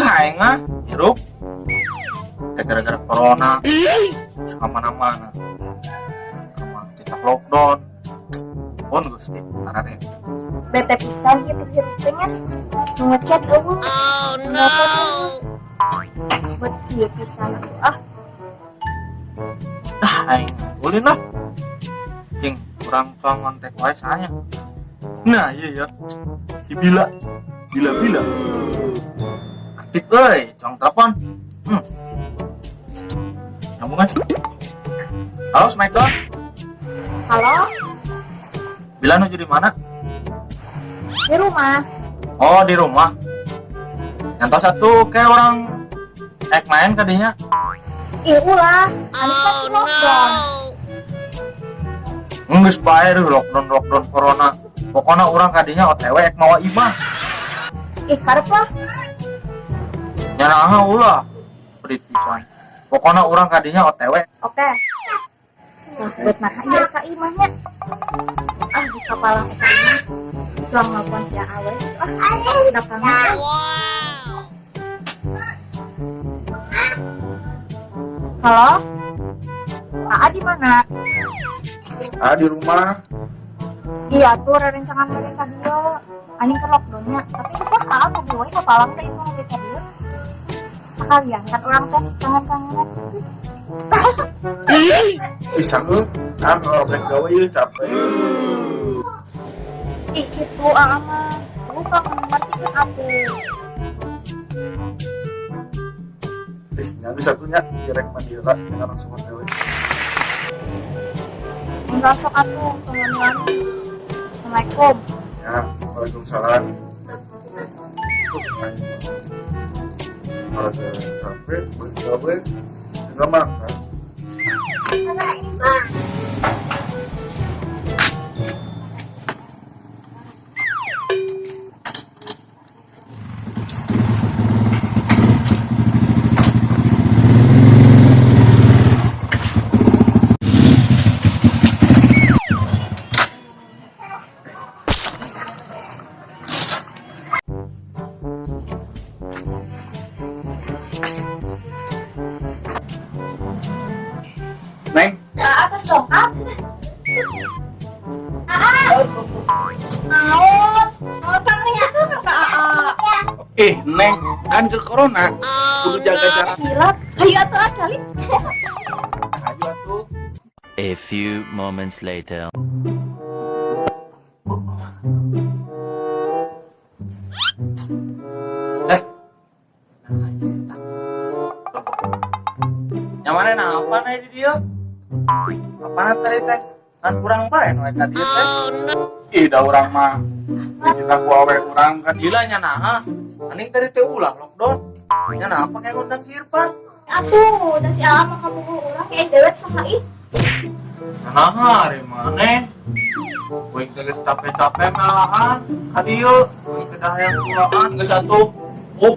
Aing mah hirup. Teh gara-gara corona. Terus kemana-mana. Kemana kita lockdown. Pun Gusti, arare. Bete pisan ieu teh hirup teh nya. Nu ngechat eueuh. Oh no. Buat kieu pisan atuh ah. Dah aing ulin lah. Cing, kurang cuang ngontek wae saya. Nah, iya ya. Si Bila. Bila Bila. Aktif euy, cuang telepon. Nyambung kan? Halo, Assalamualaikum. Halo, Bila nuju di mana? Di rumah. Oh, di rumah. Yang satu kayak orang ek main kadinya. Ih ulah, anu kan di lockdown. Geus bae deh lockdown lockdown corona. Pokoknya orang kadinya OTW ek mawa imah. Ih karep lah. Nya naha ulah. Pelit pisan. Pokoknya orang kadinya OTW. Oke. Nah, buat nah ieu ka imahnya. Ah, di kepala eta imah. Cuang nelpon si Awe. Ah, udah kangen. Halo? Aa di mana? Ah, di rumah. Iya tuh rerencangan mereka ka dieu. Anjing ke lockdownnya. Tapi geus lah Aa ka dieu we kapalang teh itu ge ka dieu. Sekalian kan urang teh kangen-kangenan. Bisa euy. Ah, orang gawe ieu capek. Ih gitu Aa mah. Lu kangen mati kan atuh. Ih, nggak bisa tuh nya direk mandi heula jangan langsung OTW. Enggak sok atuh teman-teman. Assalamualaikum. Ya, waalaikumsalam. Kalau capek, gawe, tinggal makan. Neng, Aa atas dongkap. Aa. Naon? Naon kang itu kan ka Aa. eh Neng, kan ke corona, kudu jaga jarak. Hilap. Hayu atuh ah calik. Ayo atuh. A few moments later. Eh. Nah, setan. Yang mana nah apa nih di dia? Apa tadi teh? Kan kurang bae nu ka dieu teh. Ih, da urang mah dicinta ku awe urang kan. Gila nya naha. Aning tadi teh ulah lockdown. Nya naha apa kayak ngundang si Irfan? Atuh, da si Aa mah kamu urang eh dewek saha ih. Naha ari maneh? Uing teh geus capek-capek malahan ka dieu. Uing teh hayang duaan geus atuh. Up.